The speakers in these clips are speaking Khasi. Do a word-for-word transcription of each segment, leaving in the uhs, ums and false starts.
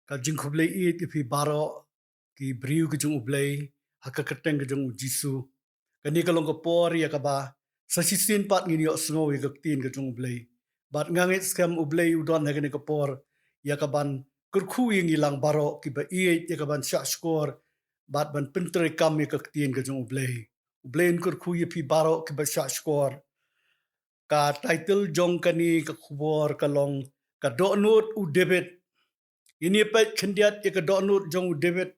Ka jingkhublei ïa phi baroh ki briew ka jong U Blei ha ka kyrteng ka jong U Jisu. Kane ka long ka por ïa kaba sa shisien pat ngin ïohsngew ïa ka ktien ka jong U Blei. Bad nga ngeit skhem U Blei u don ha kane ka por ïa kaban kyrkhu ïa ngi lang baroh kiba ïeit ïa kaban shah shkor bad ban pyntreikam ïa ka ktien ka jong U Blei. U Blei un kyrkhu ïa phi baroh kiba shah shkor. Ka title jong kane ka khubor ka long ka dohnud u David. Ngin ïa peit khyndiat ïa ka dohnud jong u David.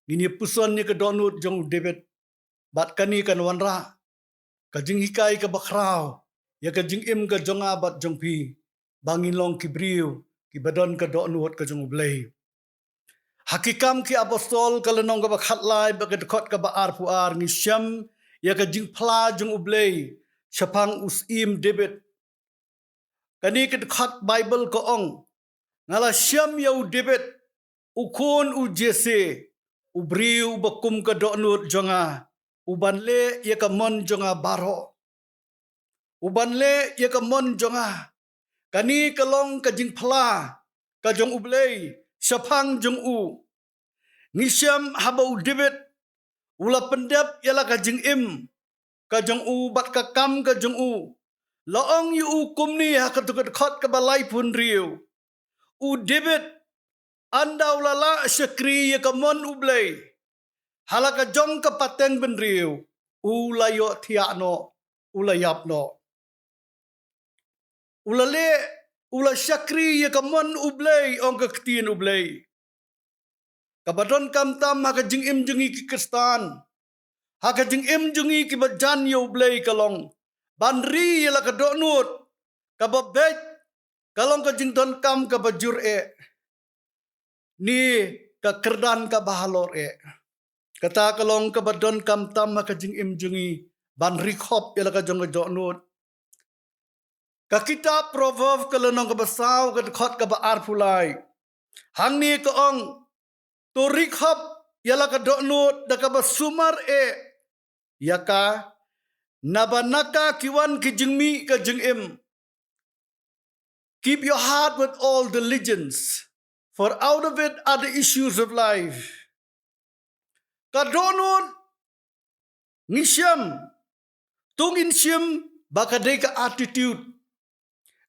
Ngin ïa puson ïa ka dohnud jong u David. Bad kane kan wanrah ka jinghikai kaba khraw ïa ka jingim ka jong nga bad jong phi, ba ngin long ki briew kiba don ka dohnud ka jong U Blei. Ha Ki Kam ki Apostol ka lynnong kaba khatlai bad ka dkhot kaba arphew ar ngi shem ïa ka jingphla jong U Blei shaphang u syiem David. Kane ka dkhot Baibl ka ong, nga la shem ïa u David, u khun u Jesse, u briew uba kum ka dohnud jong nga, uban leh ïa ka mon jong nga baroh. Uban leh ïa ka mon jong nga. Kane ka long ka jingphla ka jong U Blei shaphang jong u. Ngi shem haba u David u la pyndep ïa la ka jingim ka jong u bad ka kam ka jong u. La ong ïa u kumne ha kato ka dkhot kaba laiphew hynriew. U David, ynda u la lah shakri ïa ka mon U Blei ha la ka jong ka pateng bynriew, u la ïohthiah noh, u la ïap noh. U la leh, u la shakri ïa ka mon U Blei, ong ka ktien U Blei. Kaba donkam tam ha ka jingim jong ngi ki Khristan, ha ka jingim jong ngi kiba jan ïa U Blei ka long ban ri ïa la ka dohnud kaba beit, ka long ka jingdonkam kaba jur eh, ne ka kyrdan kaba halor eh. Kata ka long kaba donkam tam ha ka jingim jong ngi ban ri khop ïa la ka jong ka dohnud. Ka kitab Proverb ka lynnong kaba saw ka dkhot kaba arphew lai, hangne ka ong, to ri khop ïa la ka dohnud da kaba sumar eh ïa ka, naba na ka ki wan ki jingmih ka jingim. Keep your heart with all diligence, for out of it are the issues of life. Ka dohnud ngi shem, to ngin shem ba ka dei ka attitude.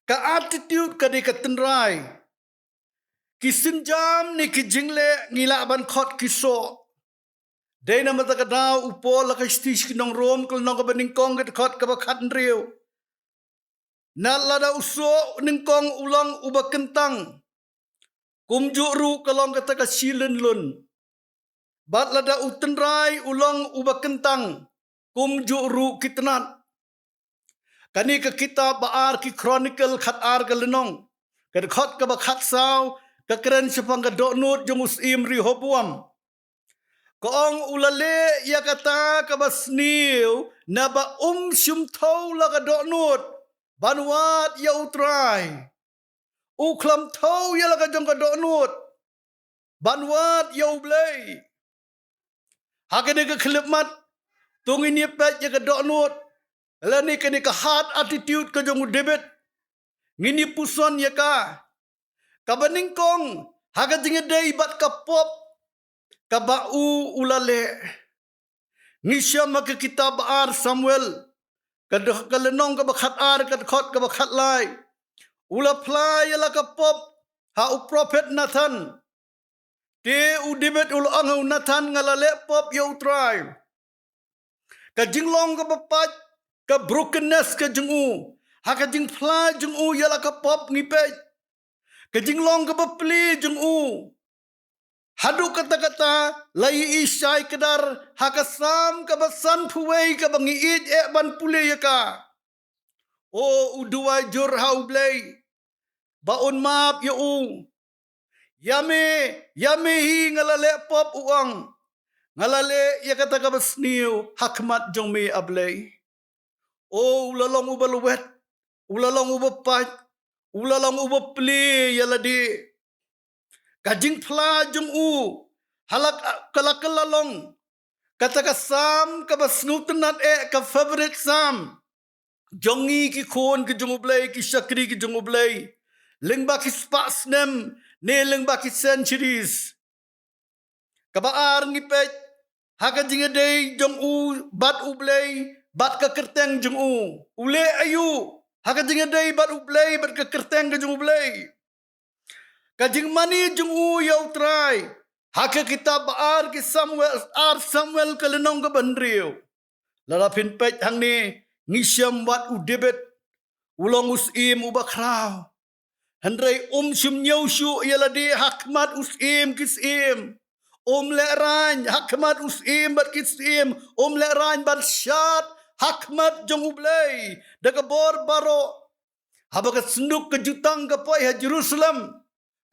Ka attitude ka dei ka tynrai. Ki sienjam ne ki jingleh ngi lah ban khot ki soh. Dei namar kata ka daw u Paul ha ka shithi sha ki nong Rom ka lynnong kaba nyngkong ka dkhot kaba khathynriew. Na lada u soh nyngkong u long uba kyntang, kumjuh ruh ka long kata ka shilynlun. Bad lada u tynrai u long uba kyntang, kumjuh ruh ki tnat. Kane ka kitab Ba Ar Ki Chronicle khatar ka lynnong, ka dkhot kaba khatsaw, ka kren shaphang ka dohnud jong u syiem Rehoboam. Ka ong u la leh ïa kata kaba sniew naba um shym thew la ka dohnud ban wad ïa U Trai. U khlem thew ïa la ka jong ka dohnud ban wad ïa U Blei. Ha kane ka khyllipmat, to ngin ïa peit ïa ka dohnud, lane kane ka heart attitude ka jong u David. Ngin ïa puson ïa ka. Kaba nyngkong, ha ka jingïadei bad ka pop kaba u u la leh. Ngi shem ha ka kitab Ba Ar Samuel, ka dkh-, ka lynnong kaba khatar, ka dkhot kaba khatlai. U la phla ïa la ka pop ha u prophet Nathan. Te u David u la ong ha u Nathan, nga la leh pop ïa U Trai. Ka jinglong kaba pait, ka brokenness ka jong u, ha ka jingphla jong u ïa la ka pop ngi peit. Ka jinglong kaba plie jong u. Haduh katta katta, la ïohi shai kdar, ha ka Salm kaba sanphew wei kaba ngi ïeit eh ban pule ïa ka. O, u duwai jur ha U Blei ba un map ïa u. Ïa me, ïa me hi nga la leh pop, u ong. Nga la leh ïa kata kaba sniew ha khmat jong me, A Blei. O, u la long uba lwet, u la long uba pait, u la long uba plie ïa lade. Ka jingphla jong u, ha la ka, ka la ka la long kata ka Salm kaba sngewtynnat eh, ka favorite Salm jong ngi ki khun ki jong U Blei, ki shakri ki jong U Blei. Lyngba ki spah snem, ne lyngba ki centuries. Kaba ar ngi peit ha ka jingïadei jong u bad U Blei bad ka kyrteng jong u. U leh aïu ha ka jingïadei bad U Blei bad ka kyrteng ka jong U Blei? Ka jingmane jong u ïa U Trai ha ka kitab ba ar ki Samuel, ar Samuel ka lynnong kaba hynriew. Lada phin peit hangne ngi shem wat u David u long u syiem uba khraw. Hynrei um shym ñiew shuh ïa lade ha khmat u syiem ki syiem. Um lehraiñ ha khmat u syiem bad ki syiem. Um lehraiñ ban shad ha khmat jong U Blei da ka bor baroh. Haba ka synduk ka jutang ka poi ha Jerusalem,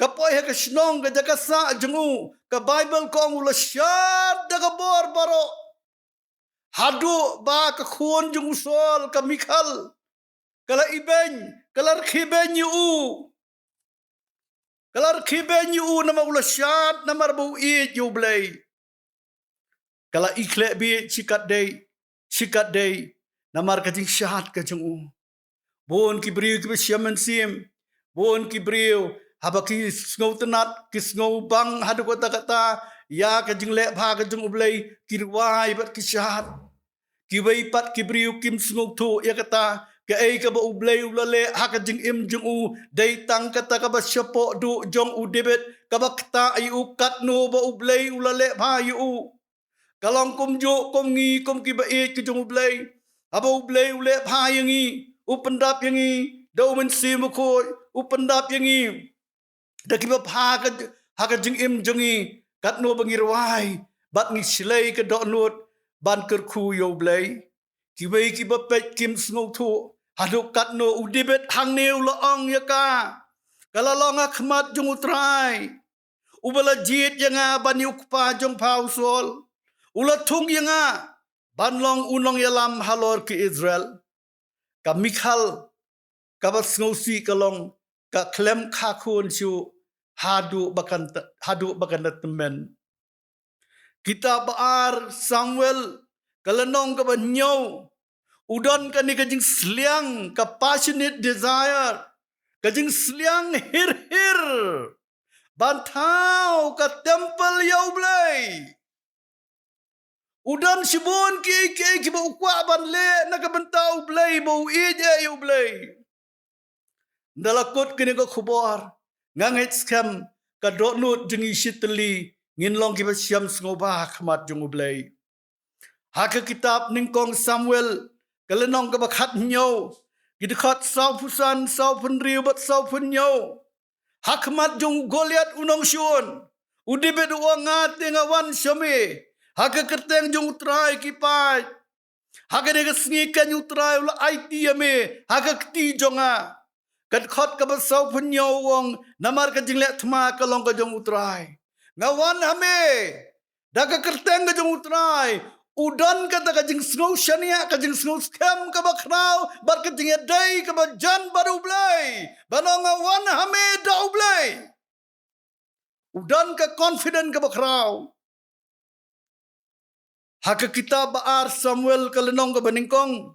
ka poi ha ka shnong ka jaka sah jong u, ka Baibl ka ong u la shad da ka bor baroh. Haduh ba ka khun jong u Saul ka Mikhal ka la ibeiñ, ka la rkhie beiñ ïa u. Ka la rkhie beiñ ïa u namar u la shad, namar ba u ïeit ïa U Blei. Ka la ikhleh beit shikatdei, shikatdei namar ka jingshad ka jong u. Bun ki briew kiba shem mynsiem, bun ki briew haba ki sngewtynnat, ki sngewbang haduh katta katta ïa ka jingleh bha ka jong U Blei, ki rwai bad ki shad. Kiwei pat ki briew kim sngewthuh ïa kata, kaei kaba U Blei u la leh ha ka jingim jong u dei tang kata kaba shapoh duh jong u David, kaba ktah ïa u katno ba U Blei u la leh bha ïa u. Ka long kumjuh kum ngi kum kiba ïeit ki jong U Blei. Haba U Blei u leh bha ïa ngi, u pyndap ïa ngi da U Mynsiem Bakhuid, u pyndap ïa ngi da kiba bha ka, ha ka jingim jong ngi, katno ba ngi rwai bad ngi shlei ka dohnud ban kyrkhu ïa U Blei. Kiwei kiba peit kim sngewthuh haduh katno u David hangne u la ong ïa ka. Ka la long ha khmat jong U Trai uba la jied ïa nga ban ïa u kpa jong pha u Saul. U la thung ïa nga ban long u nongïalam halor ki Israel. Ka Mikhal kaba sngewsih ka long ka khlem kha khun shuh haduh ba kan, haduh ba kan da tymmen. Kitab ba ar Samuel ka lynnong kaba hynñiew, u don kane ka jingsliang, ka passionate desire, ka jingsliang hir hir ban thaw ka temple ïa U Blei. U don shibun kiei kiei kiba u kwah ban leh na ka bynta U Blei, ba u ïeit ïa U Blei. Nda la kut kane ka khubor, nga ngeit skhem ka dohnud jong ngi shi tylli ngin long kiba shem sngewbha ha khmat jong U Blei. Ha ka kitab Nyngkong Samuel ka lynnong kaba khathynñiew, ki dkhot sawphew san, sawphew hynriew bad sawphew hynñiew. Ha khmat jong u Goliath u nongshun, u David u ong, nga te nga wan sha me ha ka kyrteng jong U Trai ki paid. Ha kane ka sngi kein U Trai u la aiti ïa me ha ka kti jong nga. Ka dkhot kaba sawphew hynñiew u ong, namar ka jingleh thma ka long ka jong U Trai. Nga wan ha me da ka kyrteng ka jong U Trai. U don kata ka jingsngew shaniah, ka jingsngew skhem kaba khraw bad ka jingïadei kaba jan bad U Blei, ban ong nga wan ha me da U Blei. U don ka confident kaba khraw. Ha ka kitab ba ar Samuel ka lynnong kaba nyngkong,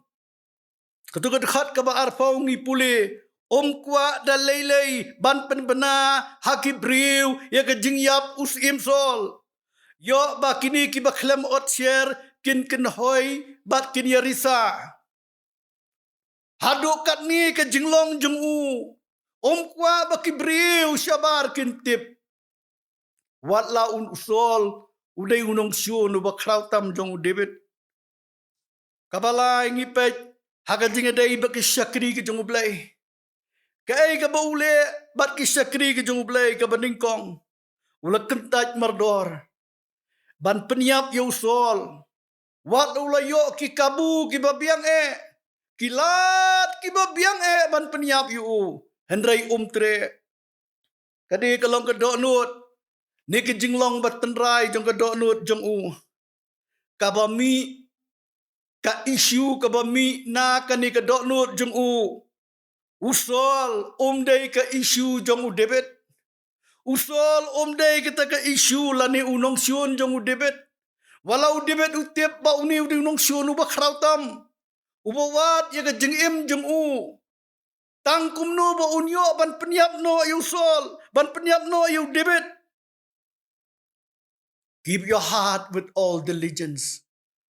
katu ka dkhot kaba arphew ngi pule, um kwah da lei lei ban pynbna ha ki briew ïa ka jingïap u syiem Saul. Ïoh ba kine kiba khlem ot sher kin kynhoi bad kin ïarisa. Haduh katne ka jinglong jong u, um kwah ba ki briew shabar kin tip. Wat la u Saul u dei u nongshun uba khraw tam jong u David. Kaba lai ngi peit ha ka jingïadei bad ki shakri ki jong U Blei. Kaei kaba u leh bad ki shakri ki jong U Blei? Kaba nyngkong, u la kyntait mardor ban pynïap ïa u Saul. Wat u la ïoh ki kabu kiba biang eh, ki lad kiba biang eh ban pynïap ïa u, hynrei um treh. Ka dei ka long ka dohnud, ne ka jinglong ba tynrai jong ka dohnud jong u. Kaba mih, ka issue kaba mih na kane ka dohnud jong u. U Saul um dei ka issue jong u David. U Saul um dei kata ka issue lane u nongshun jong u David. Wat la u David u tip ba une u dei u nongshun uba khraw tam, uba wad ïa ka jingim jong u. Tang kumno ba un ïoh ban pynïap noh ïa u Saul, ban pynïap noh ïa u David. Keep your heart with all diligence,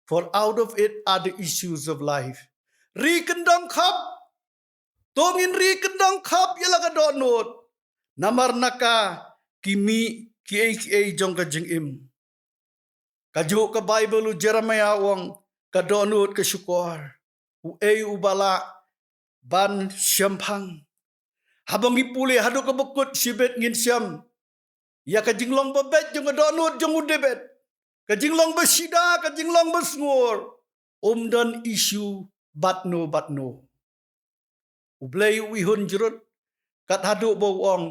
for out of it are the issues of life. Ri kyndong khap. To ngin ri kyndong khap ïa la ka dohnud. Namar na ka ki mih kiei kiei jong ka jingim. Kajuh ka Baibl u Jeremiah u ong, ka dohnud ka shukor. Uei uba lah ban shemphang. Haba ngi pule haduh kaba kut shibit ngin shem ïa ka jinglong babeit jong ka dohnud jong u David. Ka jinglong bashida, ka jinglong basngur. Um don issue bad no bad no. U Blei u ihun jrut, kat haduh ba u ong,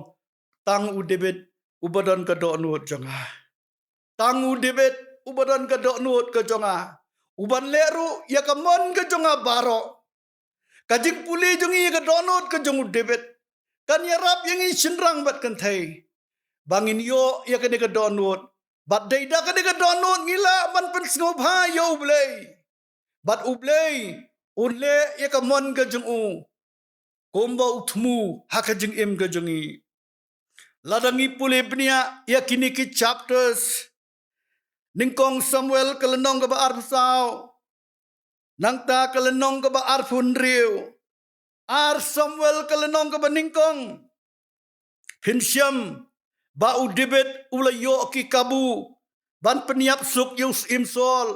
tang u David uba don ka dohnud jong nga. Tang u David uba don ka dohnud ka jong nga. Uban leh ruh ïa ka mon ka jong nga baroh. Ka jingpule jong ngi ïa ka dohnud ka jong u David kan ïarap ïa ngi shynrang bad kynthei. Ba ngin ïoh ïa kane ka dohnud. Bad dei da kane ka dohnud ngi lah ban pynsngewbha ïa u Blei. Bad u Blei un leh ïa ka mon ka jong u. Kumba u thmu ha ka jingim ka jong ngi. Lada ngi pule bniah ïa kine ki chapters. Nyngkong Samuel ka lynnong kaba arphew saw. Nangta ka lynnong kaba arphew hynriew. Ar Samuel ka lynnong kaba nyngkong. Phin shem ba u David u la ïoh ki kabu ban pynïap suk ïa u Syiem Saul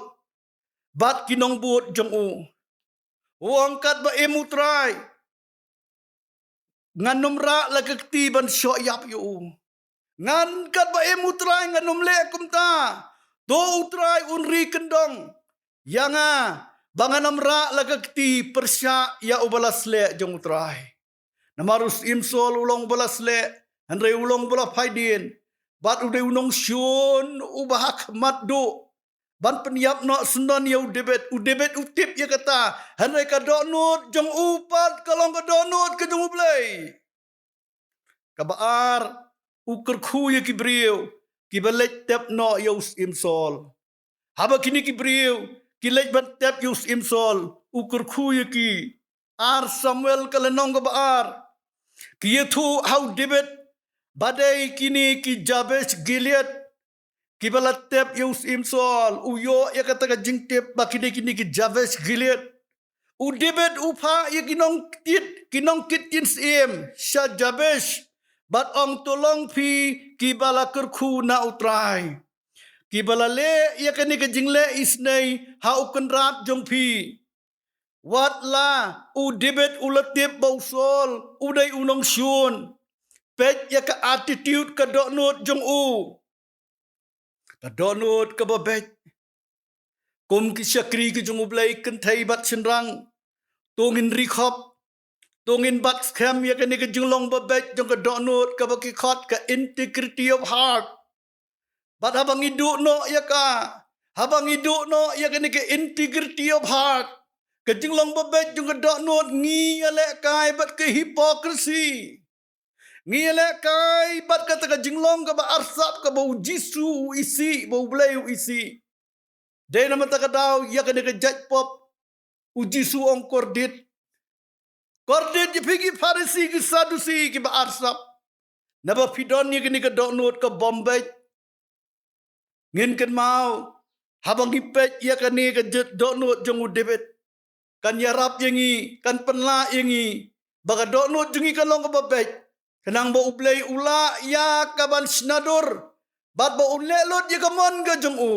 bad ki nongbud jong u. U ong katba im u Trai, ngan ym rah la ka kti ban shoh ïap ïa u. Ngan katba im u Trai ngan ym leh kumta. To u Trai un ri kyndong ïa nga ba ngan ym rah la ka kti pyrshah ïa uba la sleh jong u Trai. Namar u Syiem Saul u long uba la sleh, hynrei u long uba la phaidien. Bad u dei u nongshun uba ha khmat duh ban pynïap noh syndon ïa u David. U David u tip ïa kata. Hynrei ka dohnud jong u pat ka long ka dohnud ka jong u Blei. Kaba ar, u kyrkhu ïa ki briew kiba leit tep noh ïa u Syiem Saul. Haba kine ki briew ki leit ban tep ïa u Syiem Saul, u kyrkhu ïa ki. Ar Samuel ka lynnong kaba ar. Ki ïathuh ha u David ba dei kine ki Jabesh Gilead kiba la tep ïa u Syiem Saul. U ïoh ïa kata ka jingtip ba kine kine ki Jabesh Gilead. U David u phah ïa ki nongkit, ki nongkit ktien syiem sha Jabesh bad ong, to long phi kiba la kyrkhu na u Trai, kiba la leh ïa kane ka jingleh isynei ha u kynrad jong phi. Wat la u David u la tip ba u Saul u dei u nongshun. Peit ïa ka attitude, ka dohnud jong u. Ka dohnud kaba beit. Kum ki shakri ki jong u Blei, kynthei bad shynrang, to ngin ri khop, to ngin bat skhem ïa kane ka jinglong babeit jong ka dohnud kaba ki khot ka integrity of heart. Bad haba ngi duh noh ïa ka, haba ngi duh noh ïa kane ka integrity of heart, ka jinglong babeit jong ka dohnud, ngi ïalehkai bad ka hypocrisy. Ngi ïalehkai bad kata ka jinglong kaba arsap kaba u Jisu u isih, ba u Blei u isih. Dei namar kata ka daw ïa kane ka jait pop u Jisu u ong, kordit. Kordit ïa phi ki Pharisi, ki Sadusi, kiba arsap. Naba phi don ïa kane ka dohnud ka bym beit. Ngin kynmaw, haba ngi peit ïa kane ka jait dohnud jong u David, kan ïarap ïa ngi, kan pynlah ïa ngi ba ka dohnud jong ngi kan long kaba beit. Khnang ba u Blei u lah ïa ka ban shna dur bad ba un leh lut ïa ka mon ka jong u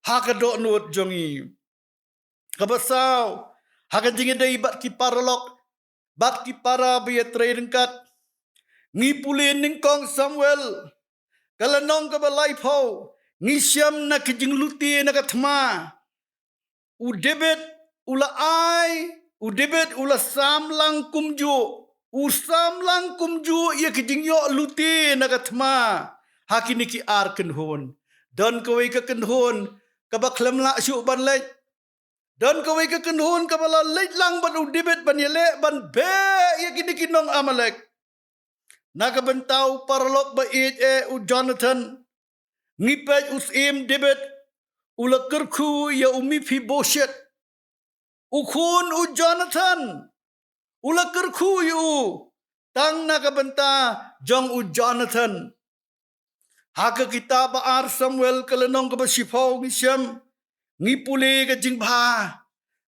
ha ka dohnud jong ngi. Kaba saw, ha ka jingïadei bad ki paralok bad ki para ba ïatrei ryngkat, ngi pule Nyngkong Samuel ka lynnong kaba laiphew, ngi shem na ka jinglute na ka thma. U David u la ai, u David u la sam lang kumjuh, u sam lang kumjuh ïa ka jingïoh lute na ka thma ha kine ki ar kynhun. Don kawei ka kynhun kaba khlem lah shuh ban leit. Don kawei ka kynhun kaba la leit lang bad u David ban ïaleh ban beh ïa kine ki nong Amalek. Na ka bynta u paralok ba ïeit eh u Jonathan, ngi peit u Syiem David u la kyrkhu ïa u Mephibosheth, u khun u Jonathan, u la kyrkhu ïa u. tang na ka bynta jong u Jonathan. Ha ka kitab ba ar Samuel ka lynnong kaba shiphew ngi shem, ngi pule ka jingbha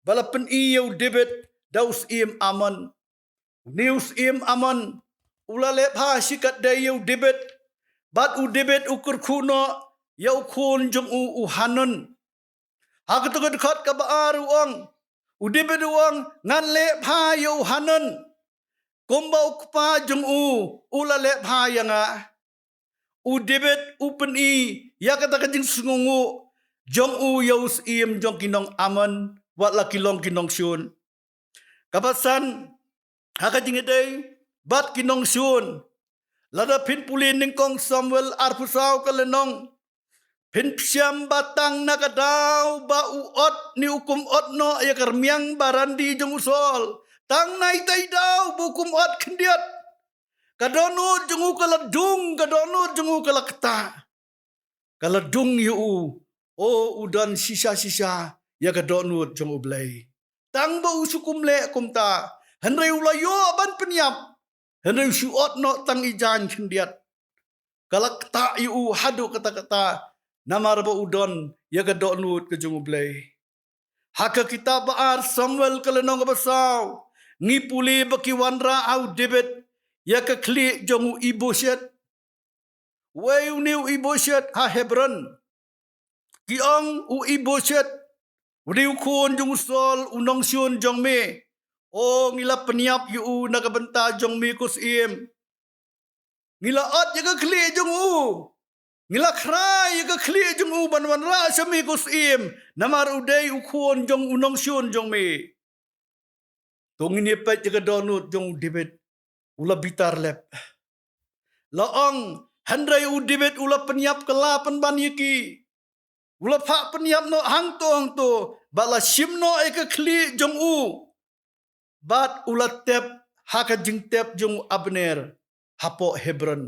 ba la pyni ïa u David da u syiem Amnon. Une u syiem Amnon u la leh bha shikatdei ïa u David, bad u David u kyrkhu noh ïa u khun jong u, u Hanun. Ha kato ka dkhot kaba ar u ong, u David u ong, ngan leh bha ïa u Hanun kumba u kpa jong u u la leh bha ïa nga. U David u pyni ïa kata ka jingsngewnguh jong u ïa u syiem jong ki nong Amnon wat la ki long ki nongshun. Kaba san, ha ka jingïadei bad ki nongshun, lada phin pule nyngkong Samuel arphew saw ka lynnong, phin shem ba tang na ka daw ba u ot ne u kum ot noh ïa ka rmiang ba randi jong u Saul, tang na itai i daw ba u kum ot khyndiat, ka dohnud jong u ka la dung, ka dohnud jong u ka la ktah. Ka la dung ïa u, o u don shisha shisha ïa ka dohnud jong U Blei. Tang ba u shu kum leh kumta, hynrei u la ïoh ban pynïap, hynrei u shu ot noh tang i jaiñ khyndiat. Ka la ktah ïa u haduh katta katta, namar ba u don ïa ka dohnud ka jong U Blei. Ha ka kitab ba ar Samuel ka lynnong kaba saw, ngi pule ba ki wanrah ha u David ïa ka khlieh jong u Ishbosheth. Wei une u Ishbosheth ha Hebron. Ki ong u Ishbosheth, u dei u khun jong u Saul, u nongshun jong me. O, ngi la pynïap ïa u na ka bynta jong me ko syiem. Ngi la ot ïa ka khlieh jong u. Ngi la khrai ïa ka khlieh jong u ban wanrah sha me ko syiem, namar u dei u khun jong u nongshun jong me. To ngin ïa peit ïa ka dohnud jong u David, u la bitar lep. La ong, hynrei u David u la pynïap kylla pynban ïa ki. U la phah pynïap noh hangto hangto, bad la shim noh ïa ka khlieh jong u. Bad u la tep ha ka jingtep jong u Abner hapoh Hebron.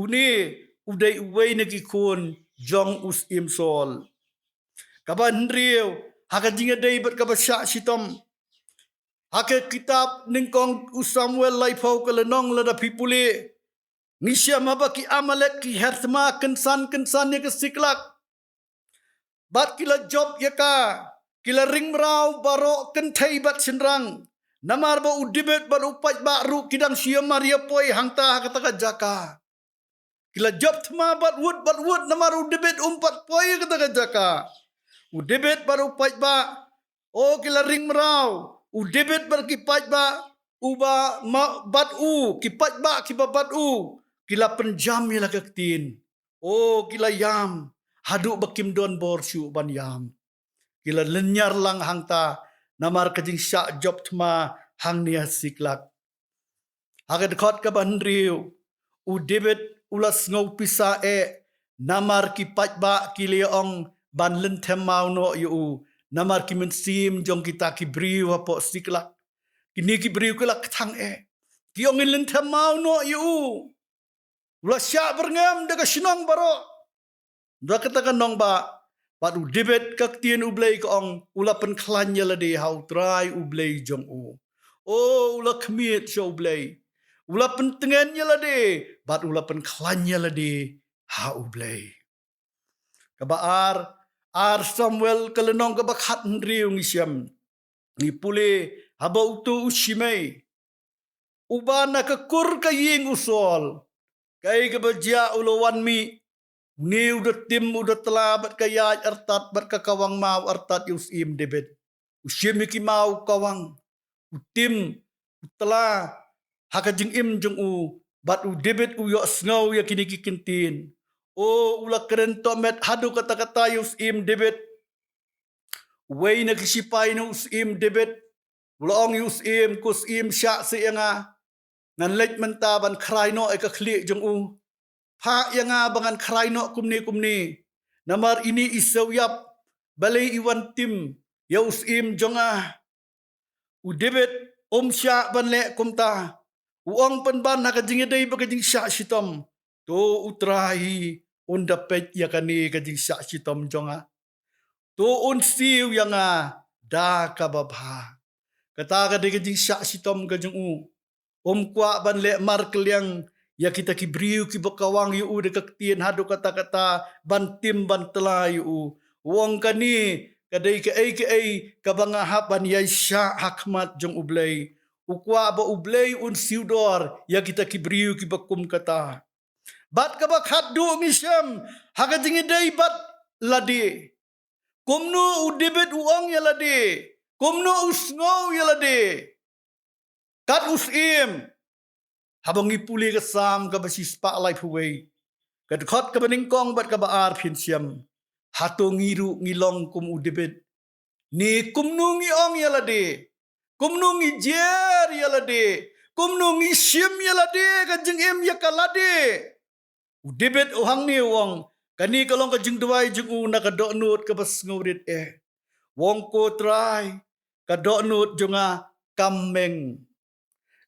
Une u dei uwei na ki khun jong u syiem Saul. Kaba hynriew, ha ka jingïadei bad kaba shah shitom. Ha ka kitab nyngkong u Samuel laiphew ka lynnong lada phi pule, ngi shem haba ki Amalek ki her thma kynsan kynsan ïa ka Siklak. Bad ki la jop ïa ka, ki la ring mraw baroh kynthei bad shynrang. Namar ba u David bad u paidbah ruh ki dang shu ïamar ïapoi hangta ha kata ka jaka. Ki la jop thma bad wut bad wut namar u David um pat poi ha kata ka jaka. U David bad u paidbah, o, ki la ring mraw. U David bad ki paidbah, uba ma, bad u, ki paidbah kiba bad u, ki la pynjam ïa la ka ktien. O, ki la ïam haduh ba kim don bor shuh ban ïam. Ki la lynñiar lang hangta namar ka jingshah jop thma hangne ha Siklak. Ha ka dkhot kaba hynriew, u David u la sngew pisa eh namar ki paidbah ki la ong ban lynthem maw noh ïa u, namar ki mynsiem jong kita ki briew hapoh Siklak. Kine ki briew ki la kthang eh. Ki ong in lynthem maw noh ïa u. U la shah byrngem da ka shnong baroh. Da kata ka nongbah, bad u David ka ktien U Blei ka ong, u la pynkhlaiñ ïa lade ha U Trai U Blei jong u. O, u la khmied sha U Blei. U la pyntngen ïa lade, bad u la pynkhlaiñ ïa lade ha U Blei. Kaba ar, ar Samuel ka lynnong kaba khathynriew ngi shem. Ngi pule haba uto u Shimei, uba na ka kur ka ïing u Saul. Kaei kaba jia u la wan mih. Une u da tim u da tla bad ka ïaid artat bad ka kawang maw artat ïa u syiem David. U shim ïa ki maw kawang. U tim, u tla, ha ka jingim jong u, bad u David u ïohsngew ïa kine ki ktien. O, u la kren tohmet haduh katta katta ïa u syiem David. Uwei na ki shipai na u syiem David u la ong ïa u syiem, ko syiem, shah seh ïa nga. Ngan leit mynta ban khrai noh ïa ka khlieh jong u. Phah ïa nga ba ngan khrai noh kumne kumne. Namar ine i siew ïap, balei i wan tim ïa u syiem jong nga. U David um shah ban leh kumta. U ong pynban ha ka jingïadei bad ka jingshah shitom. To U Trai un da peit ïa kane ka jingshah shitom jong nga. To un siew ïa nga da kaba bha. Kata ka dei ka jingshah shitom ka jong u. Um kwah ban leh markylliang ïa kita ki briew kiba kawang ïa u da ka ktien haduh katta katta ban tim ban tla ïa u. U ong kane ka dei kaei kaei kaba nga hap ban ïaishah ha khmat jong U Blei. U kwah ba U Blei un siew dor ïa kita ki briew kiba kum kata. Bad kaba khatduh ngi shem ha ka jingïadei bad lade. Kumno u David u ong ïa lade? Kumno u sngew ïa lade? Kat u syiem, haba ngi pule ka Salm kaba shispah laiphew wei, ka dkhot kaba nyngkong bad kaba ar phin shem. Hato ngi ruh ngi long kum u David? Ne kumno ngi ong ïa lade? Kumno ngi jer ïa lade? Kumno ngi shim ïa lade ka jingim ïa ka lade? U David u hangne u ong, kane ka long ka jingduwai jong u na ka dohnud kaba sngewrit eh. U ong, ko Trai, ka dohnud jong nga kam meng.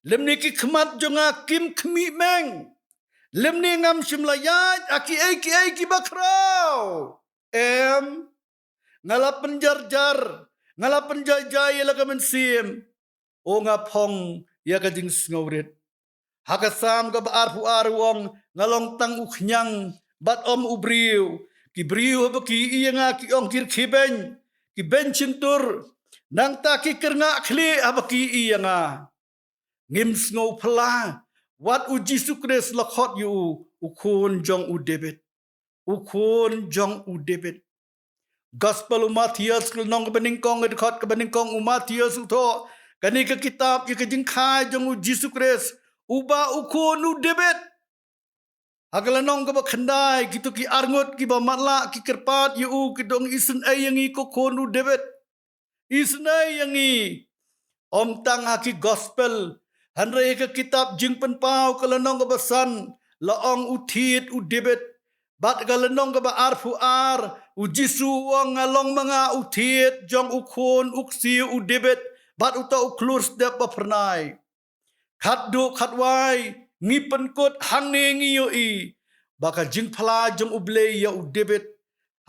Lymne ki khmat jong nga kim khmih meng. Lymne ngam shym la ïaid ha kiei kiei kiba khraw. Em, nga la pynjarjar, nga la pynjaijai ïa la ka mynsiem. O nga phong ïa ka jingsngewrit. Ha ka Salm kaba arphew ar u ong, nga long tang u khñiang bad ym u briew. Ki briew haba ki ïohi ïa nga ki ong, ki rkhie beiñ, ki beiñ shyntur. Nangta ki kyrngah khlieh haba ki ïohi ïa nga. Ngim sngew phylla wat U Jisu Khrist la khot ïa u, u khun jong u David. U khun jong u David. Gospel u Mathaios ka lynnong kaba nyngkong, ka dkhot kaba nyngkong, u Mathaios u thoh kane ka kitab ïa ka jingkhia jong U Jisu Khrist uba u khun u David. Ha ka lynnong kaba khyndai, kito ki arngut kiba matlah ki kyrpad ïa u, ki ong, isynei ïa ngi ko khun u David. Isynei ïa ngi. Ym tang ha ki gospel, hynrei ha ka kitab Jingpynpaw ka lynnong kaba san, la ong u thied u David. Bad ka lynnong kaba arphew ar, U Jisu u ong, nga long ma nga u thied jong u khun u ksiew u David, bad uta u khlur step ba phyrnai. Khatduh khatwai, ngi pynkut hangne ngi ïohi ba ka jingphylla jong U Blei ïa u David.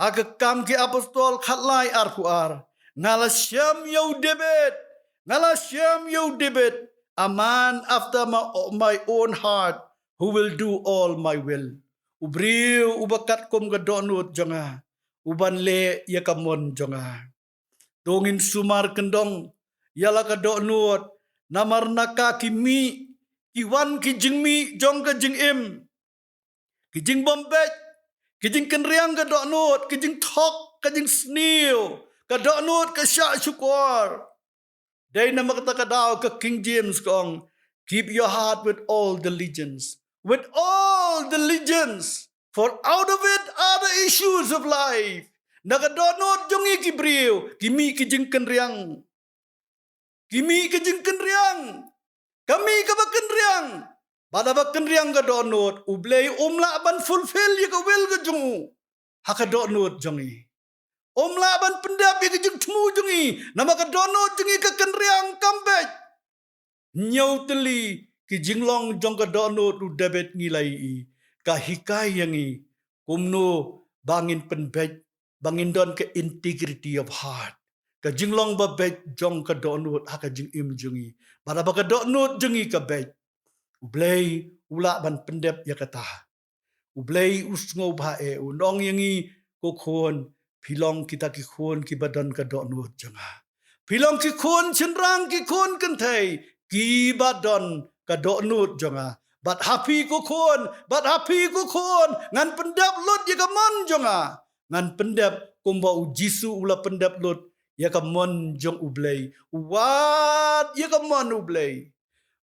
Ha ka Kam ki Apostol khatlai arphew ar, nga la shem ïa u David, nga la shem ïa u David, a man after my, my own heart, who will do all my will. U briew uba katkum ka dohnud jong nga, uban leh ïa ka mon jong nga. To ngin sumar kyndong ïa la ka dohnud, namar na ka ki mih, ki wan ki jingmih jong ka jingim. Ki jingbym beit, ki jingkynriang ka dohnud, ki jingthok, ka jingsniew, ka dohnud ka shah shukor. Dei namar kata ka daw ka King James ka ong, keep your heart with all diligence. With all diligence. For out of it are the issues of life. Na ka dohnud jong ngi ki briew, ki mih ki jingkynriang. Ki mih ki jingkynriang. Ka mih kaba kynriang. Bad haba kynriang ka dohnud, U Blei um lah ban fulfill ïa ka will ka jong u ha ka dohnud jong ngi. Um lah ban pyndep ïa ka jingthmu jong ngi, namar ka dohnud jong ngi ka kynriang, kam beit. Hynñiew tylli ki jinglong jong ka dohnud u David ngi la ïohi, ka hikai ïa ngi kumno ba ngin pynbeit, ba ngin don ka integrity of heart. Ka jinglong ba beit jong ka dohnud ha ka jingim jong ngi. Bad haba ka dohnud jong ngi ka beit, U Blei u lah ban pyndep ïa kata. U Blei u sngewbha eh, un ong ïa ngi, ko khun, phi long kita ki khun kiba don ka dohnud jong nga. Phi long ki khun shynrang, ki khun kynthei kiba don ka dohnud jong nga. Bad ha phi ko khun, bad ha phi ko khun, ngan pyndep lut ïa ka mon jong nga. Ngan pyndep kumba U Jisu u la pyndep lut ïa ka mon jong U Blei. U wad ïa ka mon U Blei.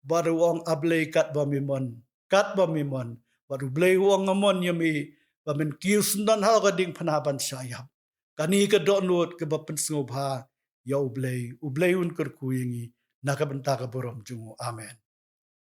Bad u ong, A Blei, katba me mon, katba me mon. Bad U Blei u ong, nga mon ïa me ba men kiew syndon ha ka diengphna ban shah ïap. Kane ka dohnud kaba pynsngewbha ïa U Blei. U Blei un kyrkhu ïa ngi na ka bynta ka burom jong u. Amen.